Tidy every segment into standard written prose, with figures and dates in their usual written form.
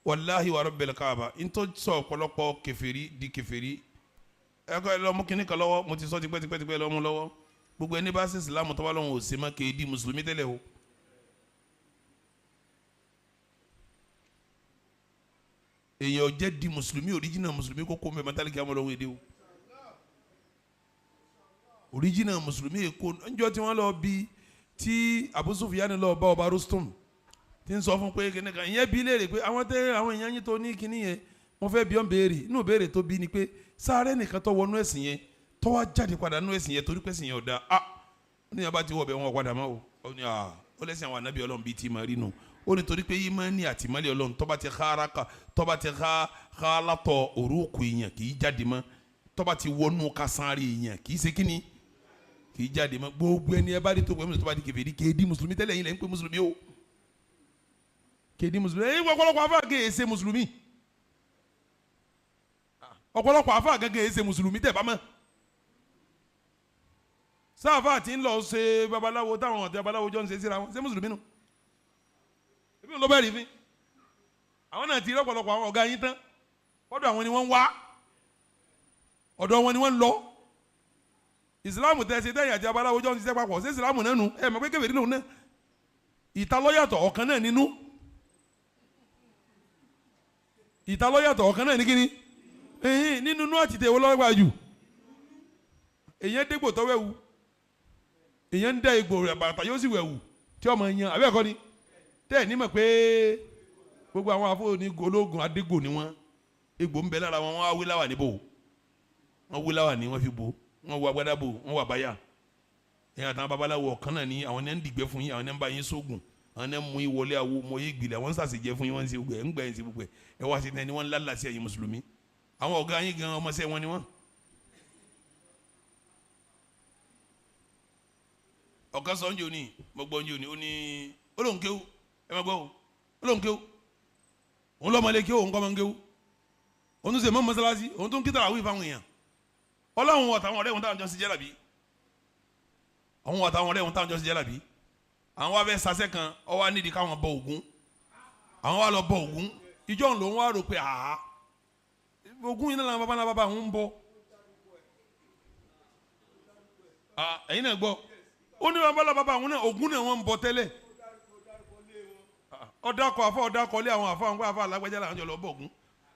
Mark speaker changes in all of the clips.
Speaker 1: Wàláhi wa rabbil kaaba, ntọ́ sọ ọ̀pọ̀lọpọ̀ kèfèrí di kèfèrí. Ẹ kọ́ ẹ lọ mú kíní kan lọ́wọ́. Mo ti sọ tipẹ́tipẹ́, lọ́ mú lọ́wọ́. Gbogbo ẹni bá ṣe Ìsìlámù tó bá lọ́wọ́ ò ṣe má kéé di mùsùlùmí tẹ́lẹ̀ o. Èèyàn jẹ́ di mùsùlùmí, original mùsùlùmí kókó mbẹ́ mọ́tálíkì amọ̀lọ́wọ́ èdè o. Original mùsùlùmí èkó njọ́ tí wọ́n lọ bí tí Abu Sufyan lọ bá ọba Rustum, tí ń sọ fún pé kíní kan ìyẹn bí léèrè pé àwọn tẹ àwọn èèyàn yín tó ní kíní yẹn, wọ́n fẹ́ bí ọ́n béèrè. Inú béèrè tó bí ni pé sáré nìkan tó wọnú ẹ̀sìn yẹn, tó wá jáde padà nú ẹ̀sìn yẹn, torí pé ẹ̀sìn yẹn ò da. Ah, ó ní yàrá tí wọ́n bẹ̀ wọ́n padà mọ́ o. Ó ní ah, ó lẹ́sìn àwọn ànábì Ọlọ́run bíi ti máa rí nu. Ó ní torí pé ìmánì àtìmọ́lẹ̀ Ọlọ́run tó bá ti xaara tó bá ti xa xaalatọ̀ òrùkù èèyàn, kì í jáde mọ́. Tó bá ti wọnú kásánárì èèyàn, kì í ṣe kíni, kì í jáde mọ́. Gbogbo ẹni ẹ bá rí tó pé tó bá di kèfèrí, kì í di mùsùlùmí tẹ́lẹ̀. Yín lẹ́ ń pè mùsùlùmí o, kì í di mùsùlùmí. Ẹ̀yin ọ̀pọ̀lọpọ̀ afa kì í ṣe mùsùlùmí. Ọ̀pọ̀lọpọ̀ afa gẹ́gẹ́ ṣe mùsùlùmí tẹ̀ bá mọ́. Sáfà tí ń lọ ṣe babaláwo, táwọn àti babaláwo jọ ń ṣe síra wọn, ṣé mùsùlùmí nù? Ebi ń lọ bẹ́ẹ̀ rí fín. Àwọn náà ti rí ọ̀pọ̀lọpọ̀ àwọn ọ̀gá yín tán. Ọ̀dọ̀ àwọn ni wọ́n ń wá, ọ̀dọ̀ wọn ni wọ́n ń lọ. Ìsìláàmù tẹ̀ ṣe tẹ̀yìn àti babaláwo jọ ń ṣiṣẹ́ papọ̀, ṣé ìsìláàmù náà nù? Ẹ̀ mọ̀ pé kèfèrí lòun náà, ìta lọ́yàtọ̀, ọ̀kan náà nínú. Ìta lọ́yàtọ̀, ọ̀kan náà ní kíni nínú inú àtìtẹ̀ ìwọ lọ́gbà jù. Èyàn dégbò tọ́wẹ́ wu, èyàn ń dẹ́ egbò rẹ̀ bàtà, yóò sì wẹ̀ wù tí ọmọ yan àbẹ́ ẹ̀kọ́ ni tẹ́ ẹ̀ nímọ̀ pé gbogbo àwọn afọ ní ológun adégbò ni wọ́n. Egbò ń bẹ lára wọn. Wọ́n á wé láwà níbò, wọ́n wé láwà ní, wọ́n fi bò, wọ́n wọ agbádá bò, wọ́n wà báyà. Ẹ̀yìn àtàwọn babaláwo ọ̀kan náà ní. Àwọn ní ń dìgbẹ́ fún yín, àwọn ní ń bá yín sóògùn, àwọn ní ń mú yín wọlé awo mọ yín gbìlẹ̀, àwọn ń sàṣejẹ fún yín, wọ́n ń ṣe gbogbo ẹ̀ ń gbẹ̀ ń ṣe gbogbo ẹ̀. Ẹ̀ wá sí ẹni wọ́n ń lálàá sí ẹ̀yin mùsùlùmí. Àwọn ọ̀gá yín gan, ọmọọṣẹ́ wọn ni wọ́n. Ọ̀kan sọ ń jò ní, mo gbọ́ ń jò ní, ó ní ó lóun kéwú. Ẹ má gbọ́ o, ó lóun kéwú, òun lọ́mọ lé kéwú, òun kọ́ máa ń kéwú, òun tún ṣe mọ́ mọ́sálásí, òun tún kí tàràwí fáwọn èèyàn. Ọlọ́run wọ̀ táwọn ọ̀rẹ́ òun táwọn jọ sí jẹ́làbí, àwọn wọ̀ táwọn ọ̀rẹ́ òun táwọn jọ sí jẹ́làbí. Àwọn wá fẹ́ sasẹ́ kan, ọ wá nídìí káwọn bọ Ògún. Àwọn wá lọ bọ Ògún. Ìjọ òun lòun wá rò pé àá, Ògún yìí náà làwọn bàbá náà bàbá òun ń bọ. Ẹ̀yin náà gbọ́, ó ní bàbá náà bàbá òun náà, Ògún náà wọ́n ń bọ tẹ́lẹ̀. Ọ̀dàkọ̀ àfa, ọ̀dàkọ̀ lé àwọn àfa, àwọn àfa alágbájá làwọn jọ lọ bọ Ògún.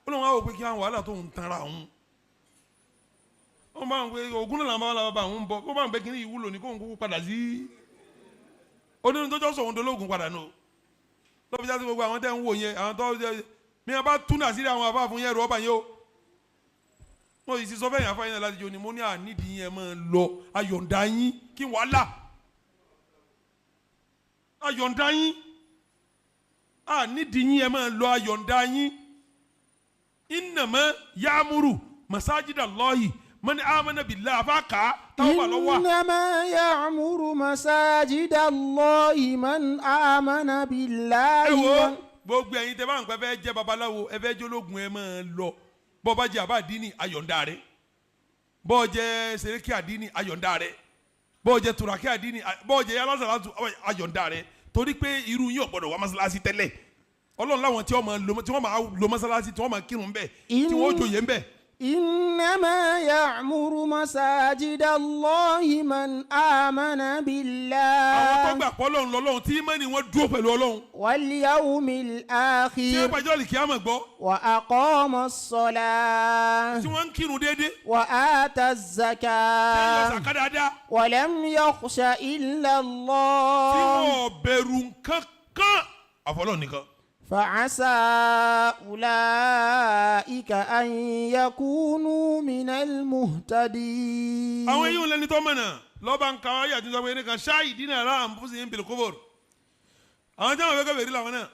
Speaker 1: Ó lóun wá wò pé kí àwọn wàhálà tó ń tanra òun, wọ́n bá ń pè Ògún náà làwọn bàbá bàbá òun ń bọ. Wọ́n bá ń pè kí ní ìwúlò ní kóun kúkú padà sí onínú tó jọ́ sọ òun dológun padà nù. Lọ́bi jáde gbogbo àwọn tẹ́ ń wò yẹn, àwọn tó mi a bá tún àṣírí àwọn àfa fún yẹn rú ọba yẹn o. Mo sì sọ fẹ́yìn àfa yẹn láti jọ ni mo ní ànídìí yẹn máa lọ. Ayọ̀ǹda yín kí wàhálà, ayọ̀ǹda yín, ànídìí yín, ẹ máa lọ, ayọ̀ǹda yín. Innama ya'muru masajida Allahi man amana billahi, àfa kà á táwọn wà lọ́wọ́.
Speaker 2: إنما يعمر مساجد الله من آمن بالله
Speaker 1: Ẹ wo gbogbo ẹ̀yin tẹ́ bá ń pẹ́ fẹ́ jẹ́ babaláwo, ẹ fẹ́ jólógun, ẹ máa lọ. Bọ́ bá jẹ́ àbá àdínì, ayọ̀ǹda rẹ̀. Bọ́ jẹ́ sẹ́ríkì àdínì, ayọ̀ǹda rẹ̀. Bọ́ jẹ́ tùràkì àdínì, bọ́ jẹ́ alásàlátù, ayọ̀ǹda rẹ̀, torí pé irú yín ò gbọ́dọ̀ wá mọ́sálásí tẹ́lẹ̀. Ọlọ́run láwọn tí wọ́n máa lo, tí wọ́n máa lo mọ́sálásí, tí wọ́n máa kírun bẹ́ẹ̀, tí wọ́n joyè ń bẹ́ẹ̀.
Speaker 2: إنما يعمر مساجد الله من آمن
Speaker 1: Àwọn tó
Speaker 2: بالله
Speaker 1: gbà pọ́ lọ́run lọ́lọ́run, tí ìmánì wọn dúró pẹ̀lú Ọlọ́run,
Speaker 2: واليوم
Speaker 1: tí wọ́n
Speaker 2: الآخر
Speaker 1: gbàjọ́ àlìkíyàmọ̀ gbọ́,
Speaker 2: وأقام الصلاة
Speaker 1: tí wọ́n ń kírun déédéé,
Speaker 2: وآتى
Speaker 1: tí wọ́n yọ
Speaker 2: الزكاة
Speaker 1: sàká dáadáa,
Speaker 2: ولم يخش إلا
Speaker 1: tí
Speaker 2: الله
Speaker 1: wọ́n bẹ̀rù nǹkan kan àfọlọ́ nìkan.
Speaker 2: فعسى أولئك أن يكونوا من المهتدين.
Speaker 1: Àwọn yìí ń lẹni tó mọ̀nà lọ́ba ń ka ayé àti sọ pé nìkan ṣáà ìdínà rà ń fún sí ń bèlè kóbòrò. Àwọn tí wọn fẹ́ kẹ́fẹ́ rí làwọn náà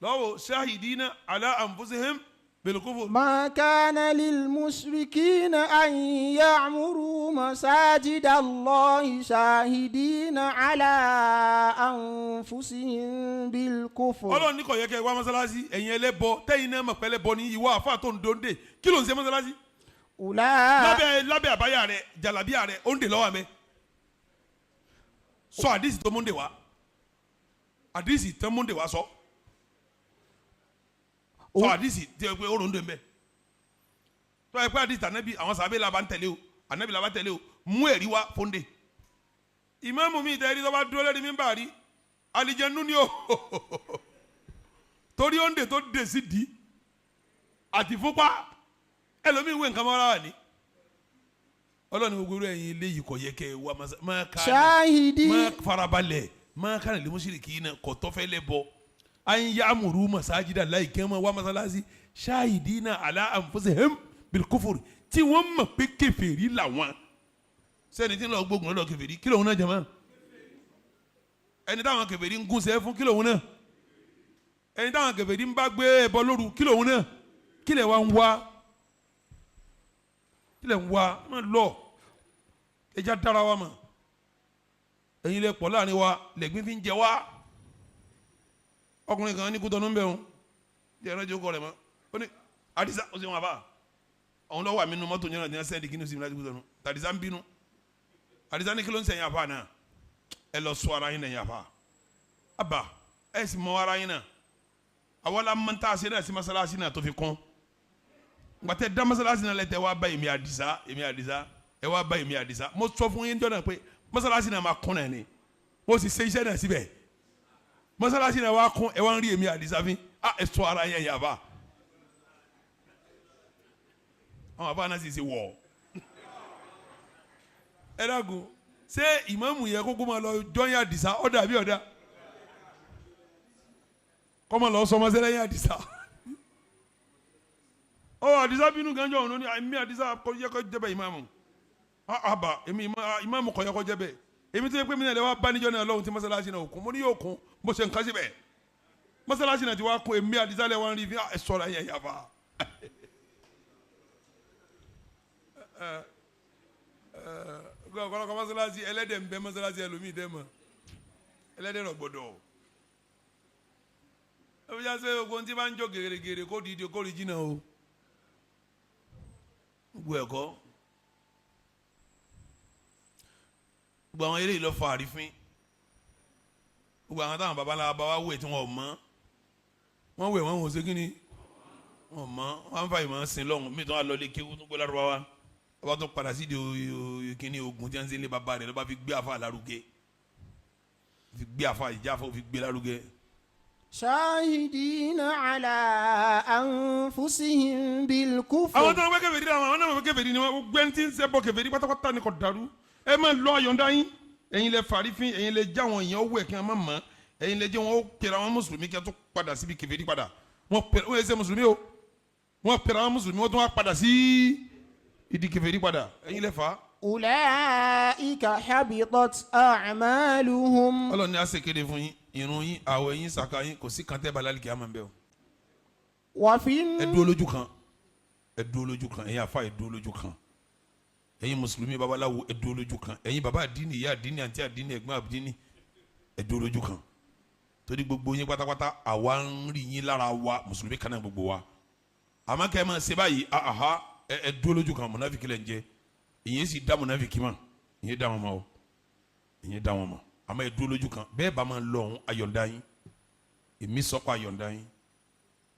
Speaker 1: lọ́wọ́ ṣáà ala anfusihim bil kufur.
Speaker 2: ما كان للمشركين أن يعمروا مساجد الله شاهدين على أنفسهم بالكفر.
Speaker 1: Ọlọ́run ní kò yẹ kẹ́ ẹ wá mọ́sálásí, ẹ̀yin ẹlẹ́bọ, tẹ́yin náà mọ̀ pẹ́lẹ́bọ ní. Ìwọ àfa tó ń dóńdè, kí ló ń ṣe mọ́sálásí?
Speaker 2: أولئك
Speaker 1: Lábẹ́ àbáyà rẹ, jàlábíà rẹ, ó ń dè lọ́wọ́ mi. Sọ àdìsí tó múndè wá, àdìsí tó múndè wá sọ. Sọ àdìsí tí o pé ó ròǹdè ń bẹ. Tó ẹ pé àdìsí ànábì àwọn sàbẹ̀ la bá ń tẹ̀lé o, ànábì la bá tẹ̀lé o, mú ẹ̀rí wá fóńdè. Ìmáàmù mi ìtẹ̀rí tó bá dúró lórí mímbà rí alìjẹnu ni o, torí òǹdè tó dè sí di àti fúnpá ẹlòmíì wé nǹkan mọ́ra wà ní. Ọlọ́ni gbogbo ẹ̀yin eléyìí kò yẹ kẹ́ ẹ wá máa ká
Speaker 2: شاهدين
Speaker 1: máa farabalẹ̀ máa kánà lè mushrikina kò tọ́fẹ́ lẹ́ bọ́ an ya'muru masajida láì kẹ́ mọ́ wá masalasi shahidina ala anfusihim bil kufur tí wọ́n mọ̀ pé kèfèrí làwọn. Sẹ́ni tí ń lọ gbógun lọ́dọ̀ kèfèrí kí lòun náà jẹ́ mọ́? Ẹni táwọn kèfèrí ń gúnṣẹ́ fún kí lòun náà? Ẹni táwọn kèfèrí ń bá gbé ẹbọ lóru kí lòun náà? Kí lẹ̀ wá ń wá? Kí lẹ̀ ń wá? Má lọ, ẹja dára wa mọ̀. Ẹ̀yin lẹ pọ̀ láàrin wa, lẹ́gbin fi ń jẹ wá. Ọkùnrin kan ní Kútọ́nù ń bẹ̀ wọn jẹ́ ẹ̀rọ ìjókòó rẹ̀ mọ́. Ó ní Àdìsá ó sì wọn àbá òun lọ́wọ́ àmì nu mọ́tò yẹn náà ní sẹ́ndì kí ni ó sì mi láti Kútọ́nù. Àdìsá ń bínú. Àdìsá ní kí ló ń sẹ́yìn àbá náà? Ẹ lọ sọ ara yín lẹ́yìn àbá àbá ẹ sì mọ ara yín náà. Àwọn la mọ tá a ṣe náà sí masalasi náà tó fi kún. Gbàtẹ́ dá masalasi náà lẹ́tẹ̀ wá bá èmi Àdìsá, èmi Àdìsá, ẹ wá bá èmi Àdìsá. Mo sọ fún yín jọ́nà pé masalasi náà máa kún náà ni. Mo sì ṣe iṣẹ́ náà síbẹ̀. Masalasi náà wá kún, ẹ wá ń rí èmi Àdìsá fín. A ẹ sọ ara yẹn yàrá. Àwọn àbá náà sì ṣe wọ̀. Ẹ dàgùn, ṣé ìmáàmù yẹ kókó máa lọ jọ́yìn Àdìsá? Ọ̀dà àbí ọ̀dà? Kọ́mọ lọ sọmọ sẹ́lẹ̀yìn Àdìsá. Ọ Àdìsá bínú ganjọ òun ní èmi Àdìsá kò yẹ kó jẹ́ bẹ́ẹ̀ ìmáàmù. Àbá èmi ìmáàmù kò yẹ kó jẹ́ bẹ́ẹ̀. Èmi tó yẹ pé mi náà lè wá bá níjọ́ náà lọ́hùn tí mọ́sálásí náà kún. Mo ní yóò kún, mo ṣe nǹkan síbẹ̀. Mọ́sálásí náà ti wá kún, èmi Àdìsá lè wá ń rí fi ẹ sọ̀rọ̀ ẹ̀yẹ yàfa. Ọ̀pọ̀lọpọ̀ mọ́sálásí ẹlẹ́dẹ̀ ń bẹ mọ́sálásí ẹlòmíì dẹ́ mọ́. Ẹlẹ́dẹ̀ rọ̀ gbọ́dọ̀. Ẹ fi já sẹ́ ogun tí bá ń jọ gèrègèrè kó dìde kó rí jìnnà o. Gbogbo ẹ̀kọ́. Gbogbo àwọn eléyìí lọ fa àrífín. Gbogbo àwọn táwọn babaláwa bá wá wẹ̀ tí wọn ò mọ̀. Wọ́n wẹ̀ wọ́n ò ṣe kíni? Wọ́n ò mọ̀. Wọ́n á fà ìmọ̀ sin lọ́hùn. Mí tó wà lọ lé kéwú tó gbé lárúbáwá. Wọ́n bá tún padà sí di kíní ogun tí wọ́n ń ṣe lé bàbá rẹ̀ lọ́ba fi gbé àfa lárugẹ. Fi gbé àfa ìjà àfa fi gbé lárugẹ.
Speaker 2: شاهدين على أنفسهم بالكفر.
Speaker 1: Àwọn tó ń gbé kèfèrí àwọn àwọn náà wọ́n kèfèrí ni wọ́n gbé tí ń ṣẹbọ kèfèrí pátápátá ni kò dàrú. Ẹ máa lọ àyọ̀ǹda yín. Ẹ̀yin lẹ fàrífín, ẹ̀yin lẹ já àwọn èèyàn wẹ̀ kí wọ́n má mọ̀. Ẹ̀yin lẹ jẹ́ wọn ó pèrè àwọn mùsùlùmí kí wọ́n tó padà síbi kèfèrí padà. Wọ́n pèrè wọ́n ṣe mùsùlùmí o. Wọ́n pèrè àwọn mùsùlùmí wọ́n tún wá padà sí ìdí kèfèrí padà. Ẹ̀yin lẹ fà á.
Speaker 2: أولئك حبطت أعمالهم.
Speaker 1: Ọlọ́run ní a ṣe kéde fún yín, irun yín, àwẹ̀ yín, sàká yín, kò sí kan tẹ́ balẹ̀ kí a máa ń bẹ̀ o.
Speaker 2: وفي
Speaker 1: Ẹ dúró lójú kan, ẹ dúró lójú kan, ẹ̀yin àfa ẹ dúró lójú kan, ẹ̀yin mùsùlùmí babaláwo ẹ dúró lójú kan, ẹ̀yin baba àdínì, ìyá àdínì, àǹtí àdínì, ẹ̀gbọ́n àdínì, ẹ dúró lójú kan. Torí gbogbo yín pátápátá àwa ń rí yín lára wa, mùsùlùmí kan náà gbogbo wa. Àmọ́ kẹ́ ẹ máa ṣe báyìí, aha, ẹ dúró lójú kan, mùnáfíkí lẹ̀ ń jẹ. Ìyẹn sì dá mùnáfíkí mọ̀, ìyẹn dá wọn mọ̀ o, ìyẹn dá wọn mọ̀. Àmọ́ ẹ dúró lójú kan, bẹ́ẹ̀ bá máa lọ ọ̀hún ayọ̀ǹda yín, èmi sọ́kọ̀ ayọ̀ǹda yín.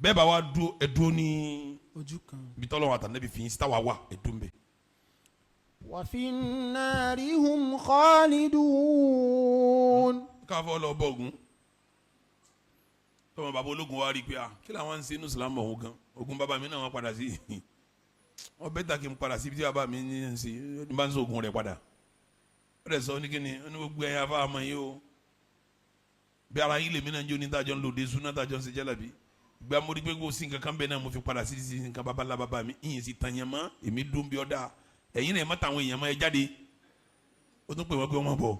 Speaker 1: Bẹ́ẹ̀ bá wa dúró, ẹ dúró ní
Speaker 3: ojú kan.
Speaker 1: ibi tọ́lọ́run àtànẹ́bí fi yín sí táwa wà, ẹ dúró ń bẹ̀.
Speaker 2: وفي النار هم خالدون.
Speaker 1: Káfọ́ lọ bọ̀ ogun tọmọ bàbá ológun wa rí i pé a kí làwọn ń ṣe inú Ìsìlámù ọ̀hún gan, ogun bàbá mi náà wọ́n padà sí wọ́n bẹ́ẹ̀ ta kí n padà sí ibi tí bàbá mi ní ń ṣe ní bá ń sọ ogun rẹ̀ padà. Ó dẹ̀ sọ ní kíni ó ní gbogbo ẹ̀yin afá àmọ́ yìí o, bí ara yín lèmi náà ń jó ní tájọ́ ń lò dé súná tájọ́ ń ṣe jálàbí ìgbà mo rí pé kò sí nǹkan kan bẹ́ẹ̀ náà mo fi padà sí sí nǹkan bàbá ńlá bàbá mi ìyẹn sì tàn yẹn mọ́ èmi dún bí ọ́ dáa ẹ̀yin náà ẹ̀ má tàwọn èèyàn mọ́ ẹ jáde. Ó tún pè wọ́n pé wọ́n bọ̀.